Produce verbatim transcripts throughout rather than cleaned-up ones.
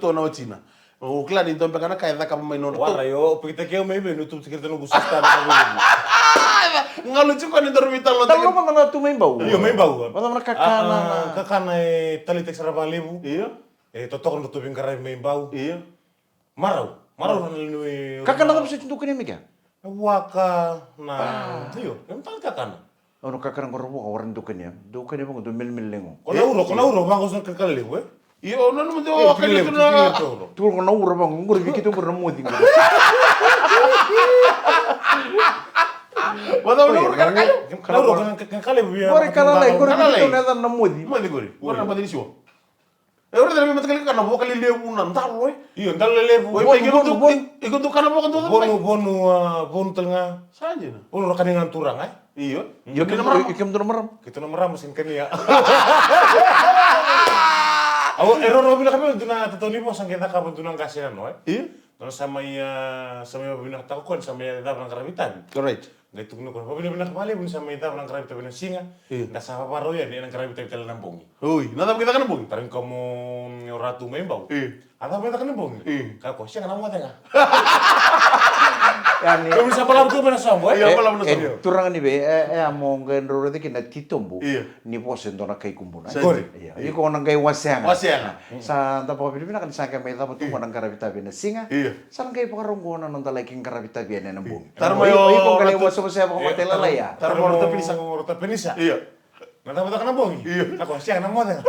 tu na watina. O kila ni dua beka na ka e cakava mai nodratou. Wara, io, o pikitaki au mai vei, ni tu tiko na noqu sister na ka vei. Galu tiko ni daru veitalanoa. Talo mada na tu mai Bau. Io, mai Bau. Mada na kakana. Ah, ah, kakana e taleitaki sara vakalevu. Io. E totoka na tu veiqaravi mai Bau. Io. Marau. Marau na lewe ni kakana cava soti dou kania mai kea? Na waka na. Ah. Io, e mataka kakana. Au na kakana qo ra vuaka, wara ni dou kania. Dou kania vaqo, dou melemele lego. Ko na uro, ko na uro, vaqo sa kakana levu, e? Io, na numa dou kania tu na. Tukuna ko na uro vaqo, qori vei keitou qori na moci qori. Vata na uro kakana levu. Na uro kakana levu. Qori kakana levu, qori vei keitou na yacana na moci. Moci qori. Qori na moci ni siwa. E, ora dela me mataka leka na voka lelevu na dalo, e. Io, dalo lelevu. Oi, iko dou kana voka dou. Vonu, vonu, ah, vonu tale ga. Sa dina. Vonu ra kania ga na turaga, e. Io. Io, kemudou na marama. Keitou na marama sega ni kania. Au, e roro vinaka vei au dina tatau ni vosa qai cakava dua na qase na no, e. Io. Nona sa mai, ah, sa mai vavinakataka o koya ni sa mai cava na qaravi tavi. Alright. Qai tukuna o koya, vavinavinaka vakalevu ni sa mai cava na qaravi tavi na siga. Io. Da sa vavarau yani ena qaravi tavi tale na bogi. Oi, na cava qai caka na bogi? Tarogi koya mo, mm, o Ratu mai Bau. Io. A cava mai caka na bogi? Io. Kaya o koya, sega, na moce ga. Yani. Dou sa balavu tu mai na soqo, e? Io, balavu na soqo. E, turaga ni vei, e, e, a mo qai drau raica kina na titobu. Io. Ni vosa e dua na kai kubuna. Sa dina. Io. Iko na qai wasea ga. Wasea ga. Sa da vakavinavinaka ni sa qai mai cava tu qo na qaravi tavi ena siga. Io. Sa na qai vakarau qo na noda lai qaravi tavi ena bogi. Taro mai o, o iko qai lai wasewasea vakamatailalai ya. Taro mai o Rota Penisa. Rota Penisa. Io. Na cava caka na bogi? Io. Kaya o koya, sega, na moce ga.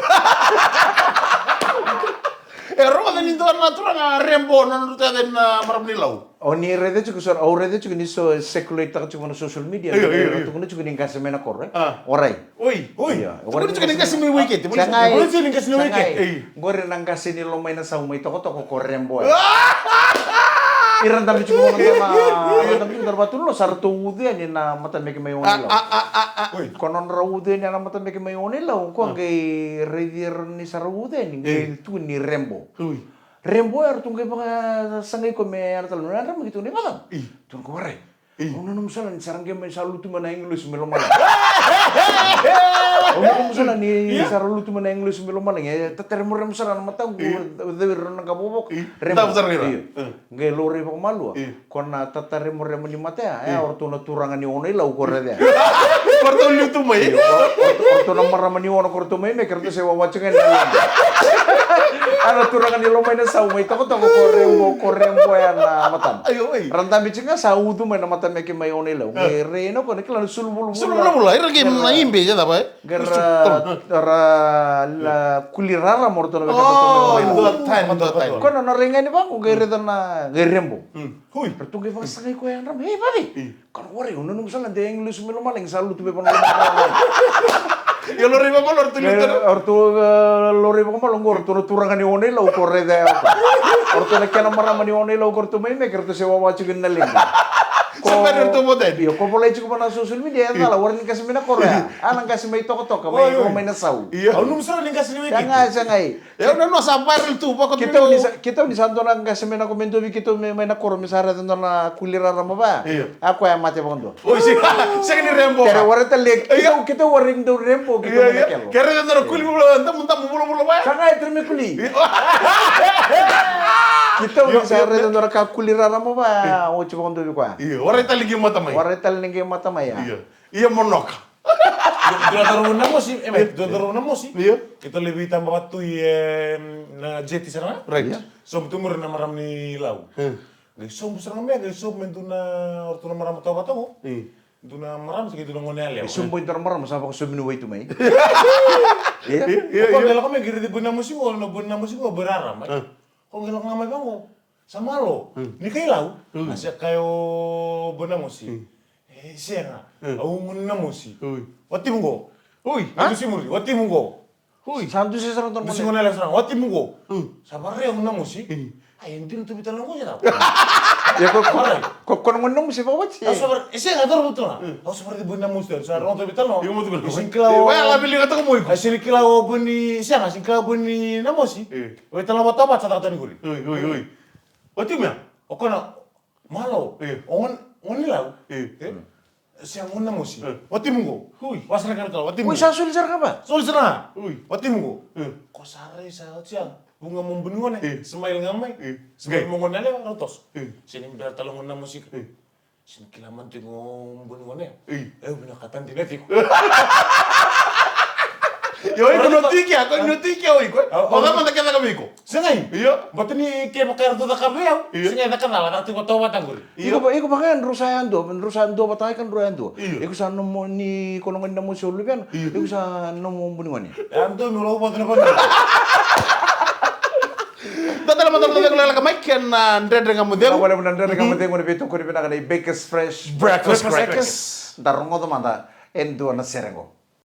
E rogoca ni dua na turaga Rebo, na nodra tu yaca na marama ni Lau. O ni raica tiko, so, au raica tiko ni so circulate taka tiko na social media. Io, io, io. Tukuna tiko ni qase mai na koro, e? Ah. Warai. Oi. Oi. Io. Tukuna tiko ni qase mai Waikete. Sega. Tukuna tiko ni qase mai Waikete. Sega. Ei. Qori na qase ni Lomainasau mai Tokotoko ko Rebo, e. Ira dabe tiko na, ira dabe tiko na vatu lo sa ratou ucu yani na matabeke mai Oneilau. Ah, ah, ah, ah, ah. Oi. Ko nodra ucu yani na matabeke mai Oneilau, ko qai raici ira ni sa ra ucu yani, qai tu ni Rebo. Oi. Rebo, e ratou qai vakasagai koya me yadra tale, me yadra mai, tukuna, i vacava? Io. Tukuna o koya, warai. Io. Au nanuma sara ni sa ra qai mai sa lutu mai na agilosi mai lomalagi. Au nanuma sara ni sa ra lutu mai na agilosi mai lomalagi. E tataremoremo sara na mataqu, cau ira na qavokavoka. Io. Rebo. Cava sara ira? Io. Io. Qai laurai vakamalua. Io. Ko na tataremoremo ni mata ya, e, o ratou na turaga ni Oneilau ko raica ya. Ko ratou liu tu mai. Io, o, o, o, Ratou na marama ni ono ko ratou mai Meke, ratou se wawa tiko ga ena leqa. A na turaga ni Lomainasau mai Tokatoka ko Rembo, ko Rembo ya na matana. Io, oi. Ra dabe tiko ga sa ucu mai na matameke mai Oneilau. Qai rai na ko na kila na sulu vulavula. Sulu vulavula, ira qai na ibe, ya cava, e? Qai ra, ra, la, kuli rarama o ratou na veka ratou mai Oneilau. Dua time, dua time. Ko na na rai ga ni vako, qai raica na, qai Rembo. Hui. Ratou qai vakasagai koya e yadrava. Ei, vave. Ka na warai, au nanuma sara de English mai lomalagi sa lutu mai vanua lomalagi. Ia laurai vakamalo ratou liu tara. Oratou, e, laurai vakamalo qo, oratou na turaga ni Oneilau ko raica ya. Oratou na kena marama ni Oneilau ko ratou mai Meke, ratou se wawa tiko na leqa. Sa bera ratou vote. Io, ko volai tiko vana social media, e cala, warai ni qase mai na koro ya. A na qase mai Tokatoka, mai, mai na sau. Ia. Au nanuma sara ni qase ni Wekiti. Sagai, sagai. E, au nanuma sa viral tu, vaka keitou ni sa, keitou ni sa dua na qase mai na ko me dovi keitou me, mai na koro me sa raica dua na kuli rarama va. Io. A koya mate vakadua. Oi, si, sega ni Rembo. Kere warai tale, keitou, keitou warai ni dau Rembo, keitou me na kelo. Kere dua na kuli vulavula, damudamu vulavula va. Sagai, tere me kuli. Io. Keitou ni sa raica dua na ka kuli rarama va, oti vakadovi koya. Io, warai tale ni qai mata mai. Warai tale ni qai mata mai, ya. Io. Ia monoka. Dua na cauravou na mosi, e mai, dua na cauravou na mosi. Io. Keitou lai veitaba vata tu i, e, na jeti sara ga. Right. Io. Sobu tu muri na marama ni Lau. Hmm. Qai sobu sara ga mai, qai sobu me dua na, oratou na marama tawa vata qo. Hmm. Dua na marama, se qai dua na gone yalewa. Qai sobu e dua na marama, sa vakasobu ni wai tu mai. Io. Io, io, io. Ko qai lako mai, qai raici boi na mosi qo, na boi na mosi qo, boi rarama. Hmm. Ko qai lako ga mai vaqo. Sa malo. Hmm. Ni kai Lau. Hmm. A se kai o boi na mosi. Hmm. E, sega. Hmm. Au gone na mosi. Ui. Watimu qo. Ui. Watimu qo. Ui. Sa dusi sara dua na mosi gone yalewa sara. Watimu qo. Hmm. Sa vakarau na mosi. Hmm. Ai, e dina tu vei tale na mosi na. Ia ko, ko, ko na gone na mosi vakawati. Au sa var-, e sega, dua na vutuna. Hmm. Au sa vakarau boi na mosi, sa rau tu vei tale na. Io, mosi. Sega ni kila o. Wa, la vili ga taka mo iko. Ai, sega ni kila o boi ni, sega, sega ni kila o boi ni na mosi. Eh. Oi, tale na vata vata sa taka tani kuri. Oi, oi, oi. Watimu ya. O kona, Malo. Io. O gone, gone Lau. Io. E? Se gone na mosi. Io. Watimu qo. Ui. Wa sara ga na kala, watimu qo. Ui, sa soli sara ga ba? Soli sara ga. Ui. Watimu qo. Io. Ko sa rai sa oti ya. Vuqa mo buni gone. Io. Smile ga mai. Io. Smile mo gone yalewa, rau toso. Io. Se ni bera tale gone na mosi ka. Io. Se ni kila mada tiko mo buni gone. Io. E, vinakata dina tiko. Io, iko no tiki ya, ko no tiki ya, iko. O, o, o, mada ke caka vei iko. Segai. Io. Baleta ni kevaka eratou caka vei au. Io. Segai, caka cala, caka tiko tauvata qori. Io. Iko va, iko vaka drau sa yadua, drau sa dua vata ga ka drau yadua. Io. Iko sa nomu ni ko na gone na mosi o luvena. Io. Iko sa nomu buni gone. Yadua me lau vata na vanua. Da tale mada na cegu lekaleka mai kei na Dredre Ga Mo Cegu. Vinaka vakalevu na Dredre Ga Mo Cegu, na veitokoni vinaka nei Bakers Fresh Breakfast Crackers. Da rogoca mada e dua na sere qo.